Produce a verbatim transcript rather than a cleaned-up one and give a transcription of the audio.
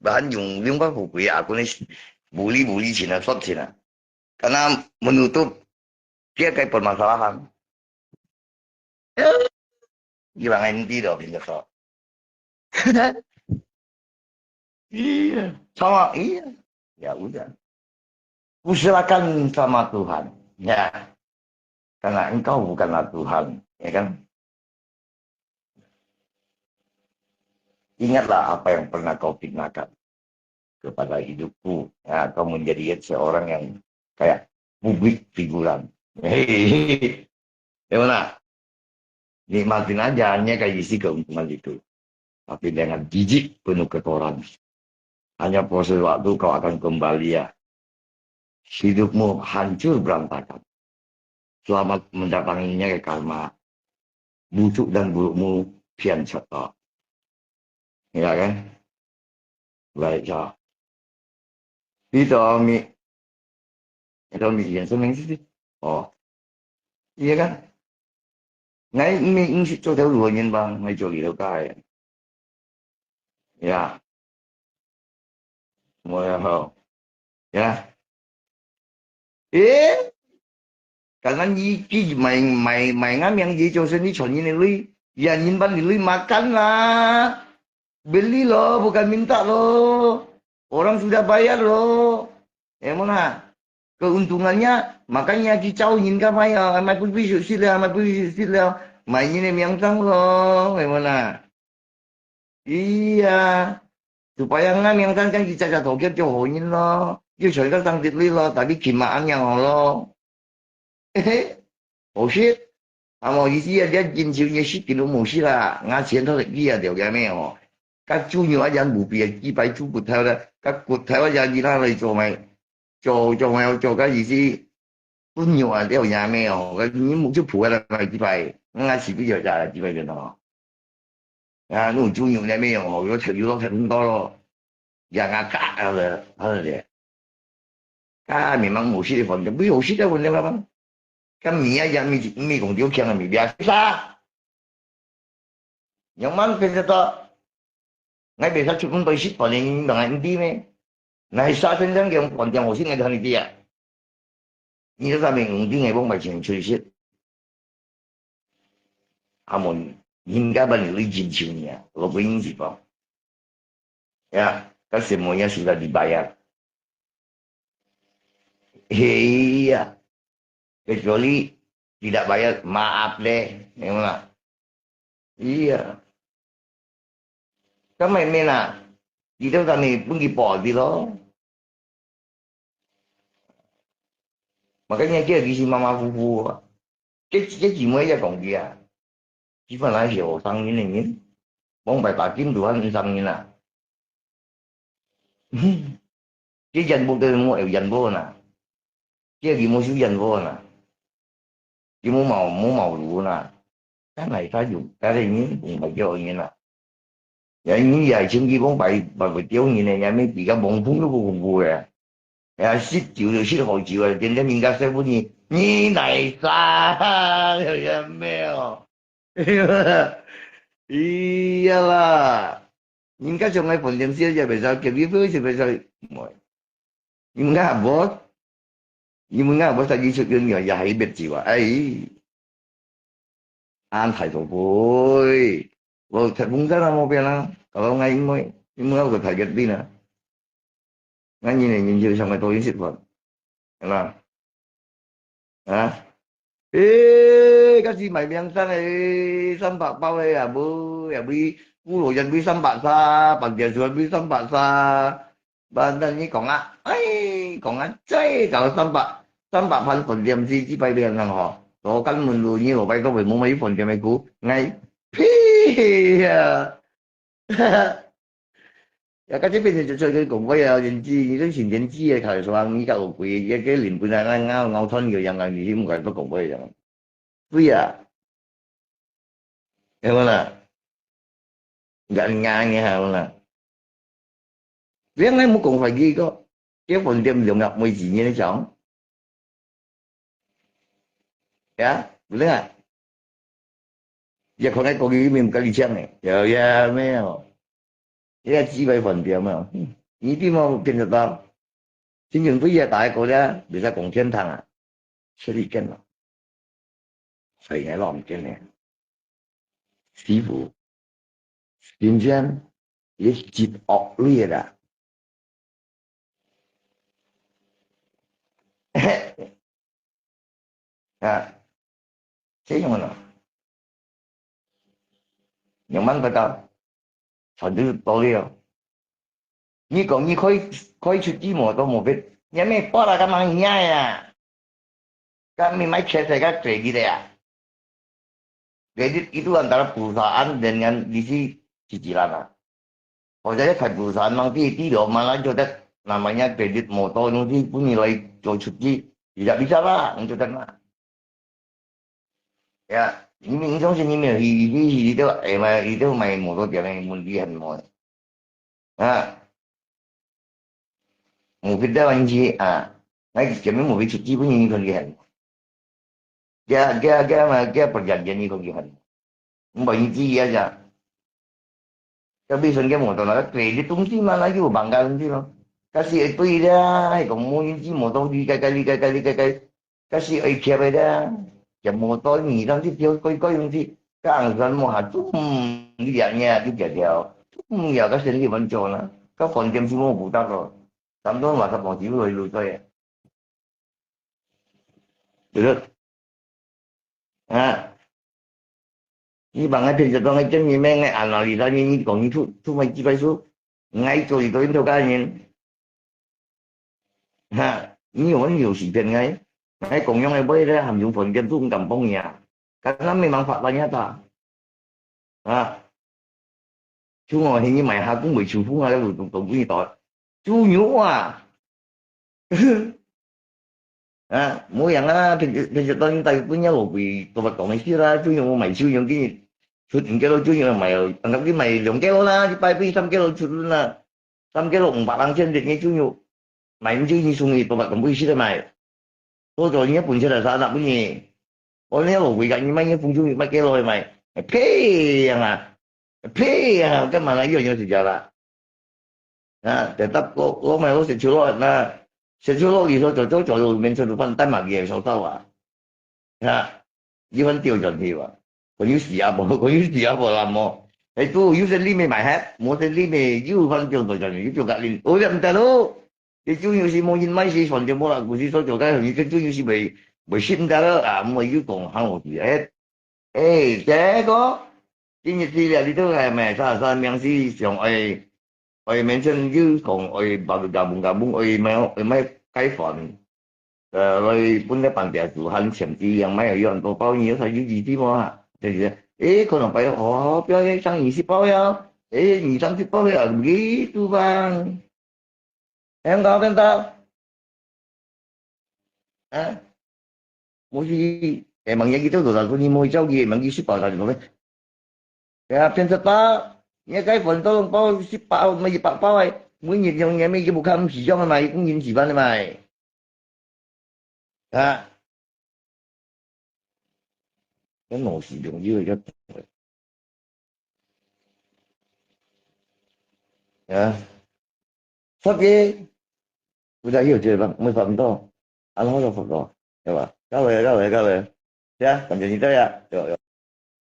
，bahan yung yung pa pupui aku ni buli buli Cina sot Cina. Karena menutup dia kay permasalahan. Ilang hindi do pinda so. Iya, sama iya. Ya udah. Kuserahkan sama Tuhan. Ya. Karena engkau bukanlah Tuhan, ya kan? Ingatlah apa yang pernah kau fitnahkan kepada hidupku. Ya, kau menjadi seorang yang kayak publik figuran. Hehehe. Ya mana? Nikmatin aja, hanya kayak isi keuntungan itu. Tapi dengan jijik penuh ketoran. Hanya proses waktu kau akan kembali ya. Hidupmu hancur berantakan. Selamat mendatanginya ke karma. Busuk dan burukmu pian cata. Ya kan? Baik, ya. Itu mi, itu mi yang seneng sih. Oh. Iya kan? Ngai mi ngsi cho tau luo nyen bang, ngai cho li tau kai. Ya. Mo ya ho. Ya. Eh, karena ni ki mai mai mai ngamyang ye cho seni chon ni lui. Ya nyin ban ni lui makan lah. Beli lo, bukan minta lo. Orang sudah bayar lo. Eh, mana? Keuntungannya, makanya ki chau nyin ka mai ah, mai pun pi shu sit lah, mai pun pi shu sit lah. Mai nyin ni miang tang lo. Eh, mana? Iya. Supaya ngai miang tang kan ki cha cha thau kiat cho ho nyin lo. Yo choi ka tang dit lui lo, tapi ki ma an yang ho lo. Hehe. Ho sit. Amo isi ya dia jin chiu ni sit ki lu mo sit lah. Nga chien tho ki ya deu ya me ho. Ka chu nyu a yan bu pi ya ki pai chu kut thau da. Ka kut thau ya ki la lai cho mai. Cho cho mai cho ka isi. Pun nyu a deu ya me ho. Ka ni mu chu pu la mai ki pai. Nga si bi yo ya ki pai de no. 啊，那种猪油那没有，有的有的很多咯，养啊，嘎啊的，他是的，啊，memang 有些的房间，不有些的房间了吗？跟米啊，养米，米公丢强的米，不要啥，养满分得到，那边他出门都是房间，当然地咩，那啥真正给我关掉，我现在跟你讲啊，你这上面用定的，我买钱出去。 Amun, hingga ba ni lui jin chiu ni ya, lo ko yin si pa. Ya, kasi mo ya sudah dibayar. Hei ya, kecuali tidak bayar, maaf leh, memang lah. Iya. Kan mai men ah, kita kami pun ki po di lo. Makanya dia di si mama fufu. Dia dia si mo ya kong dia. 基本上係學生人个人，往擺打金都還學生人啊。佢人無得我有人無啦，佢佢無收人無啦，佢無毛無毛路啦，但係佢有，但係人毋係叫人啦。 Ya，你也係千祈講擺，擺會丟人呢，也乜比較蒙風都不恐怖个。Ya，食酒就食好酒啊，天天人家師傅你，你哪啥，有沒有？哎呀啦，人家上來飯店食也袂使，隔壁位是袂使，你們看 bos，你們看 bos 在藝術院也也還別酒啊，哎。 An thái to pui. Lo thái bung ta na mo pia na. Kalau ngai ingoi, ingoi lo thái get bi na. Ngai nhìn này nhìn chiều xong rồi tôi sẽ còn. Là. Hả? Ê, cái gì mày miếng tăng này, sắm bạc bao này à, bư, à, bư, cú lô dân bư sắm bạc sa, bằng tiền xuân bư sắm bạc sa. Ba, na ni kong a, ai, kong a, cai, kau sambak, sambak pan pon diam si, si pai biang nang ho. Lo kan mun lu ni lo pai to bai mu mai pon diam ai ku, ngai, pi, ya. Ya, ka ci pi ni cuai ke kong bai ya, yin ji, ni dong xin yin ji ya, ka suang ni ka lo kui, ya ke lin pun na, na, ngau, ngau thon yo yang, ni mu ka to kong bai ya. Kui ya. Ya mana? Enggak ngah ni ha mana? Liang ai mu kong fai gi ko. Dia pon diam diam nak mui ji ni chang. Ya, boleh tak? Ya, kong ai kong gi mim kali chang ni. Ya, ya, meo. 這个雞排飯店啊，嗯，你知無？邊仔到，真正對這大家講咧，袂使講天堂啊，出去見咯。所以𠊎摎毋見咧。師傅，真正也極惡劣啦。啊，這樣咯。兩萬不到，船就到了。你講你開，開出去無都無別，你還沒把那個忙贏呀？該你買車才該嘴裡的呀？Kredit itu antara perusahaan dengan isi cicilan lah. Kalau saya khai perusahaan, mang ti, ti lo mana jodoh namanya kredit motor, nung si punya lai jual cuci, tidak bisa lah, nung jodoh lah. Ya, ini insong sini mi hi hi hi itu, eh, mai itu mai motor dia mai mun di han mo. Ha. Mungkin dah wanci, ah. Ngai kami mungkin cuci pun ini kan dia. Dia, dia, dia, dia perjanjian ini kan dia. Mungkin ini dia aja. Tapi sendiri motor nak kredit tungsi mana juga bangga tungsi lo. Kasi itu dia, hai kamu ini motor di kai kai di kai kai di kai kai. Kasi ai kia bai dia. Dia motor ni kan si dia kai kai tungsi. Kang san mo ha tum dia nya di dia dia. Tum ya kasi ni ban jo na. Ka phone game si mo budak lo. Sampai masa pang si lo lo ya. Betul. Ha. Ni bang ngai pin jatuh ngai jem ni meng ngai analisa ni ni kong ni tu tu mai jibai su. Ngai tu itu itu ka ni. Ha. Ni orang ni si pen ngai. Ngai kong yang ngai boleh dah ham jung phone game tu ngam pong ya. Karena memang faktanya ta. Ha. Cuma ini mai ha kung mai chu phung ha lu tung tung ni to. Chu nyu a. 啊，無樣啊，平時，平時當然大部分也無會多麼講个事啦，主要我買手用个，出五個咯，主要買，啊，佢買兩個咯啦，一百倍三個咯出啦，三個咯五百零千的，主要買毋少，你送佢多麼講會事个買。多做你本身來啥那不呢？我那我會个，你買你風中買個咯買，呸樣啊，呸樣啊，幹嘛呢？又有時間啦。 啊，tetap我，我買我食手落，那食手落，你說走走走，有面前有飯，但嘛也收到啊。啊，一份丢转去吧。我有死啊不，我有死啊不啦么？哎，都有生理没买还，没生理没，有饭丢到转去，有丢个零，我也不得了。你就有些没人买些饭店没啦，估计说走开，你就有些没，没信得了啊，没有讲好我的，哎， 哎，這个，今日資料你都係咪啥啥名是上愛，愛mention有講愛baru gabung-gabung愛買，愛買雞飯，呃，來分个辦事處還簽字樣，買有很多包，你有啥有意思無啊？就是，哎，可能擺，哦，不要上二十包呀，哎，二三十包呀，begitu bang。 Em kau kan tau? Ha? Mesti emangnya kita tu lagu ni mau jauh dia, emang isi pau tadi tu. Ya, pian sebab, ni kai phone tolong pau si pau, mai pak pau ai. Mui ni yang ni mai bukan si jong mai, kung yin si ban mai. Ha? Kan mau si jong dia ya. Ya. Sab ye, udah yuk je bang, mui phone to. Ano ho phone to. Ya ba? Kau ya, kau ya, kau ya. Ya, kan jadi ya. Yo, yo.